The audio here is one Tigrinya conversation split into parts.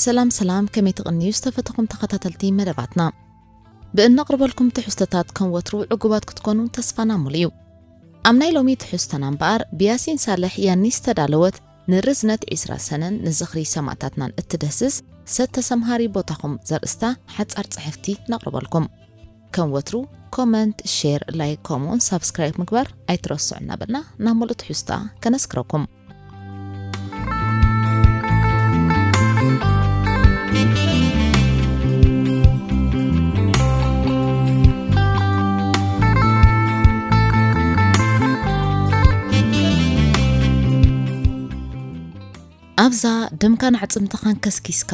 ሰላም ሰላም፣ ከመይ ትቕንዩ ዝተፈተኹም ተኸታተልቲ መደባትና? ብእነቕርበልኩም ትሕዝቶታት ከም ወትሩ ዕጉባት ክትኮኑ ተስፋና ሙሉ እዩ። ኣብ ናይ ሎሚ ትሕዝቶና እምበኣር ብያሲን ሳልሕ ያኒ ዝተዳለወት ንርዝነት ዒስራ ሰነን ንዝኽሪ ሰማእታትናን እትደህስስ ሰተ ሰምሃሪ ቦታኹም ዘርእስታ ሓጻር ጽሕፍቲ ነቕርበልኩም። ከም ወትሩ ኮመንት፣ ሼር፣ ላይክ ከምኡውን ሳብስክራይብ ምግባር ኣይትረስዑ እናበልና ናብ ሙሉእ ትሕዝታ ከነስክረኩም። ኣብዛ ደምካን ኣዕጽምትኻን ከስኪስካ፣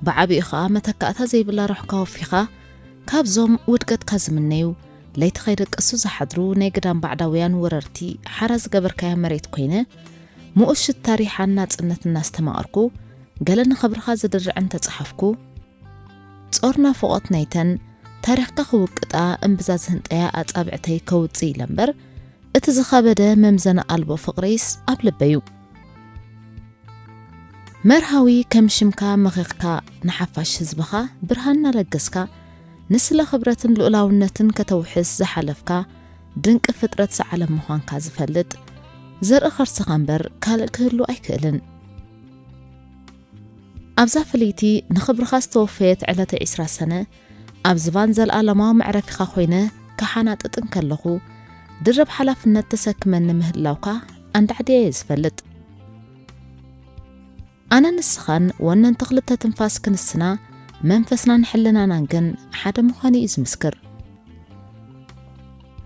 ብዓቢኡ ኸኣ መተካእታ ዘይብላ ሮሕካ ወፊኻ፣ ካብዞም ውድቀትካ ዝምነዩ፣ ለይቲ ከይደቀሱ ዝሓድሩ ናይ ግዳም ባዕዳውያን ወረርቲ ሓራ ዝገበርካያ መሬት ኮይነ፣ ምኡሽት ታሪኻን ናጽነት እናስተማቐርኩ፣ ገለ ንኽብርኻ ዝድርዐን ተጻሓፍኩ፣ ጾር ናፍቖት ናይተን ታሪኽካ ክውቅጣ እምብዛ ዝህንጠያ ኣጻብዕተይ ከውጽእ ኢለ እምበር፣ እቲ ዝኸበደ መምዘኒ ኣልቦ ፍቕረይስ ኣብ ልበዩ። መርሃዊ ከም ሽምካ መኺኽካ ንሓፋሽ ህዝብኻ ብርሃን እናለገስካ፣ ንስለ ክብረትን ልኡላውነትን ከተውሕስ ዝሓለፍካ ድንቂ ፍጥረት ዝዓለም ምዃንካ ዝፈልጥ ዘርኢ ከርስኻ እምበር ካልእ ክህሉ ኣይክእልን። ኣብዛ ፍልይቲ ንኽብርኻ ዝተወፈየት ዕለተ ዒስራ ሰነ፣ ኣብ ዝባን ዘለኣለማዊ መዕረፊኻ ኮይነ ክሓናጥጥ እንከለኹ፣ ድርብ ሓላፍነት ተሰክመኒ ምህላውካ ኣንዳዕድየ እየ ዝፈልጥ። ኣነ ንስኻን ወነንቲ ክልተ ትንፋስ ክንስና፣ መንፈስናን ሕልናናን ግን ሓደ ምዃኑ እዩ ዝምስክር።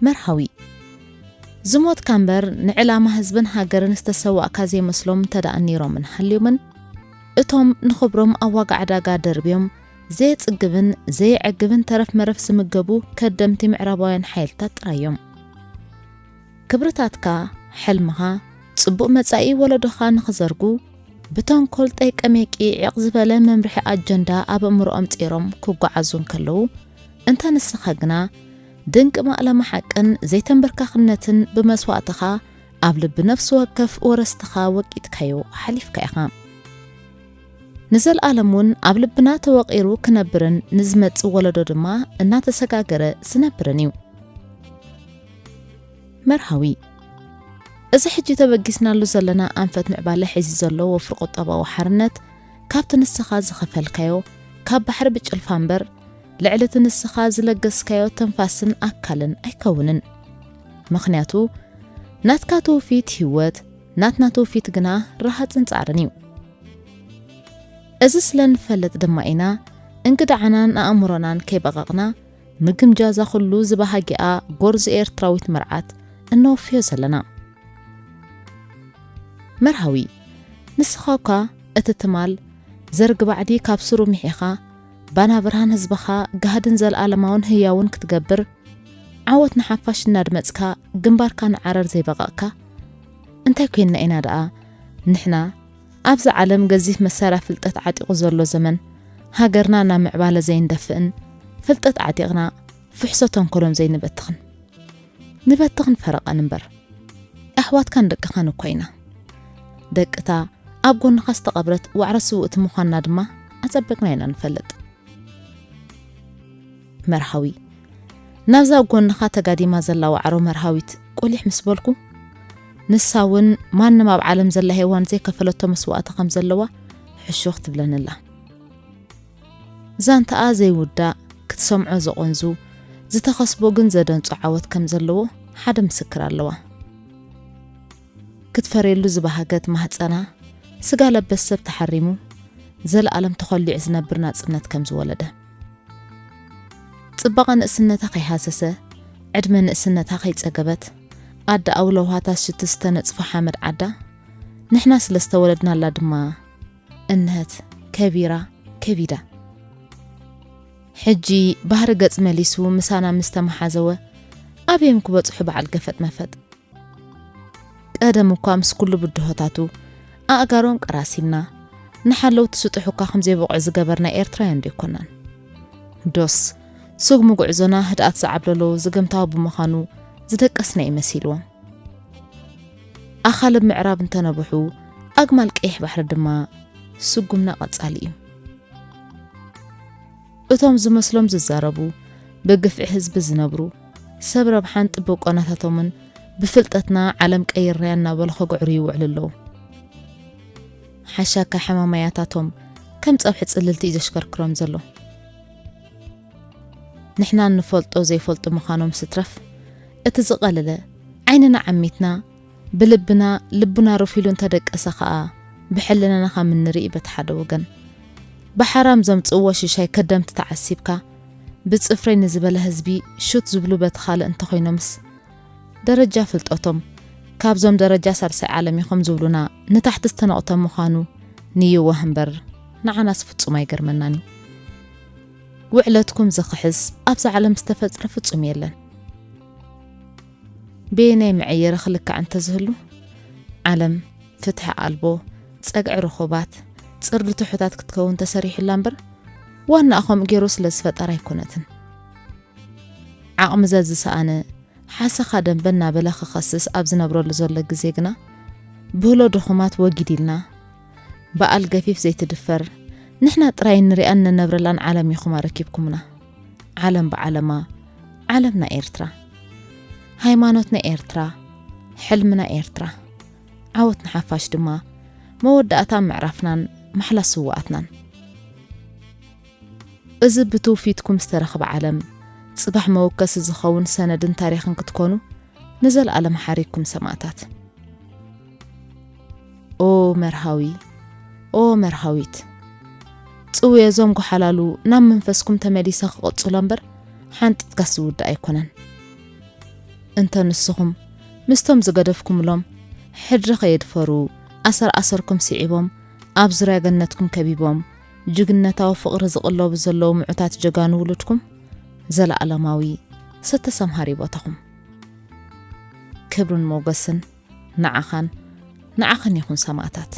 መርሃዊ፣ ዝሞትካ እምበር ንዕላማ ህዝብን ሃገርን ዝተሰዋእካ ዘይመስሎም እንተ ደኣ ነይሮምን ሃልዮምን፣ እቶም ንኽብሮም ኣብ ዋጋ ዕዳጋ ደርብዮም ዘየጽግብን ዘየዕግብን ተረፍ መረፍ ዝምገቡ ከደምቲ ምዕራባውያን ሓይልታት ጥራይ እዮም። ክብርታትካ፣ ሕልምኻ፣ ጽቡቕ መጻኢ ወለዶኻ ንኽዘርጉ፣ ብተንኮል ጠይቀ-ሜቂ ዕቕ ዝበለ መምርሒ ኣጀንዳ ኣብ ኣእምሮኦም ጸይሮም ክጓዓዙ እንከለዉ፣ እንተ ንስኻ ግና ድንቂ ማእለማ ሓቅን ዘይተንበርካኽነትን ብመስዋእትኻ ኣብ ልቢ ነፍሲ ወከፍ ወረስትኻ ወቂጥካዮ ሓሊፍካ ኢኻ። ንዘለኣለም እውን ኣብ ልብና ተወቒሩ ክነብርን ንዝመጽእ ወለዶ ድማ እናተሰጋገረ ዝነብርን እዩ። መርሃዊ፣ እዚ ሕጂ ተበጊስናሉ ዘለና ኣንፈት ምዕባለ ሒዙ ዘሎ ወፍሪ ቁጠባዊ ሓርነት፣ ካብቲ ንስኻ ዝኸፈልካዮ ካብ ባሕሪ ብጭልፋ እምበር፣ ልዕሊ እቲ ንስኻ ዝለገስካዮ ትንፋስን ኣካልን ኣይከውንን። ምኽንያቱ፣ ናትካ ትውፊት ህይወት፣ ናትና ትውፊት ግና ረሃጽን ጻዕርን እዩ። እዚ ስለ ንፈልጥ ድማ ኢና፣ እንግድዓናን ኣእምሮናን ከይበቐቕና፣ ምግምጃ እዛ ኩሉ ዝባሃጊኣ ጎርዞ ኤርትራዊት መርዓት እነወፍዮ ዘለና። መርሃዊ፣ ንስኻ እኳ እቲ ትማል ዘርግ ባዕዲ ካብ ስሩ ምሒኻ፣ ባና ብርሃን ህዝብኻ ጋህድን ዘለኣለማውን ህያውን ክትገብር፣ ዓወት ንሓፋሽ እናድመጽካ፣ ግንባርካ ንዓረር ዘይበቐቕካ፣ እንታይ ኮይንና ኢና ደኣ ንሕና፣ ኣብዚ ዓለም ገዚፍ መሳርያ ፍልጠት ዓጢቑ ዘሎ ዘመን፣ ሃገርና ናብ ምዕባለ ዘይንደፍእን፣ ፍልጠት ዓጢቕና ፍሕሶ ተንኮሎም ዘይንበትኽን? ንበትኽን ፈረቓን እምበር፣ ኣሕዋትካን ደቅኻን እኮ ኢና። ደቅታ ኣብ ጎንኻ ዝተቐብረት ዋዕሮ ስውእቲ ምዃንና ድማ ኣጸቢቕና ኢና ንፈልጥ። መርሃዊ፣ ናብዛ ኣብ ጎንኻ ተጋዲማ ዘላ ዋዕሮ መርሃዊት ቁሊሕ ምስ በልኩ፣ ንሳ እውን ማንም ኣብ ዓለም ዘላ ሄዋን ዘይከፈለቶ መስዋእቲ ከም ዘለዋ ሕሹኽ ትብለኒ ኣላ። ዛንታኣ ዘይውዳእ፣ ክትሰምዖ ዘቖንዙ፣ ዝተኸስቦ ግን ዘደንጹ ዓወት ከም ዘለዎ ሓደ ምስክር ኣለዋ። ክትፈርየሉ ዝበሃገት ማህጸና፣ ስጋ ለበስ ሰብ ተሓሪሙ፣ ዘለኣለም ተኾሊዑ ዝነብር ናጽነት ከም ዝወለደ። ጽባቐ ንእስነታ ከይሃሰሰ፣ ዕድመ ንእስነታ ከይጸገበት፣ ኣደኣ ውለውሃታ ሽቱ ዝተነጽፎ ሓመድ ዓዳ፣ ንሕና ስለ ዝተወለድናላ ድማ፣ እንሀት፣ ከቢራ፣ ከቢዳ። ሕጂ ባህሪ ገጽ መሊሱ ምሳና ምስ ተመሓዘወ፣ ኣበዮም ክበጽሑ በዓል ገፈጥ መፈጥ። ቀደም እኳ ምስ ኩሉ ብድሆታቱ፣ ኣእጋሮም ቀራሲምና፣ ንሓለውቲ ስጡሕ እኳ ከም ዘይበቕዑ ዝገበርና ኤርትራውያን ዶ ኣይኮናን? ዶስ፣ ስጉሚ ጉዕዞና ህድኣት ዝዓብለሎ ዝገምታዊ ብምዃኑ ዝደቀስና እዩ መሲልዎም። ኣኻልብ ምዕራብ እንተነብሑ፣ ኣግማል ቀይሕ ባሕሪ ድማ ስጉምና ቀጻሊ እዩ። እቶም ዝመስሎም ዝዛረቡ፣ ብግፍዒ ህዝቢ ዝነብሩ፣ ሰብ ረብሓን ጥቡብ ቆናታቶምን ብፍልጠትና ዓለም ቀይርናያ እናበሉ ከጉዕሩ ይውዕሉ ኣለዉ። ሓሻካ ሕማማያታቶም ከም ጸብሒ ጽልልቲ እዩ ዘሽከርክሮም ዘሎ። ንሕና እንፈልጦ ዘይፈልጡ ምዃኖም ስትረፍ፣ እቲ ዝቐለለ ዓይንና ዓሚትና ብልብና ልብና ሩፍ ኢሉ እንተደቀሰ ኸኣ ብሕልናና ከም እንርኢ በቲ ሓደ ወገን፣ ብሓራም ዘምጽእዎ ሽሻይ ከደምቲ ተዓሲብካ፣ ብጽፍረይ ንዝበለ ህዝቢ ሹት ዝብሉ በቲ ካልእ እንተኾይኖምስ፣ ደረጃ ፍልጠቶም ካብዞም ደረጃ ሳልሳይ ዓለም ኢኹም ዝብሉና ንታሕቲ ዝተነቑቶም ምዃኑ ንይወህ እምበር ንዓናስ ፍጹም ኣይገርመናን እዩ። ውዕለትኩም ዝኽሕስ ኣብዛ ዓለም ዝተፈጥረ ፍጹም የለን። በየናይ መዐየሪ ክልካዕ እንተዝህሉ፣ ዓለም ፍትሒ ኣልቦ፣ ጸግዒ ርኹባት፣ ጽርዲ ትሑታት ክትከውን ተሰሪሑላ እምበር፣ ዋናኣ ከምኡ ገይሩ ስለ ዝፈጠራ ኣይኮነትን። ዓቕሚ ዘዝሰኣነ ሓሰኻ ደንበ እናበለ ክኸስስ ኣብ ዝነብረሉ ዘሎ ግዜ ግና፣ ብህሎ ድኹማት ወጊድ ኢልና፣ በኣል ገፊፍ ዘይትድፈር፣ ንሕና ጥራይ እንሪኣን እንነብረላን ዓለም ኢኹም ኣረኪብኩምና። ዓለም ብዓለማ፣ ዓለምና ኤርትራ። ሃይማኖትና ኤርትራ፣ ሕልምና ኤርትራ። ዓወት ንሓፋሽ ድማ መወዳእታ ምዕራፍናን ማሕላ ስውኣትናን። እዚ ብትውፊትኩም ዝተረኽበ ዓለም፣ ጽባሕ መወከሲ ዝኸውን ሰነድን ታሪኽን ክትኮኑ ንዘለኣለም ሓሪግኩም ሰማእታት። ኦ መርሃዊ፣ ኦ መርሃዊት፣ ጽውየ እዞም ጓሓላሉ ናብ መንፈስኩም ተመሊሰ ክቕጽሎ እምበር ሓንጢጥካስ ዝውዳእ ኣይኮነን። እንተ ንስኹም ምስቶም ዝገደፍኩምሎም ሕድሪ ከየድፈሩ ኣሰር ኣሰርኩም ስዒቦም ኣብ ዙርያ ገነትኩም ከቢቦም ጅግንነታዊ ፍቕሪ ዝቕለቡ ዘለዉ ምዑታት ጀጋኑ ውሉድኩም ዘለኣለማዊ ሰተ ሰምሃሪ ቦታኹም። ክብርን ሞገስን ንዓኻን ንዓኽን ይኹን ሰማእታት።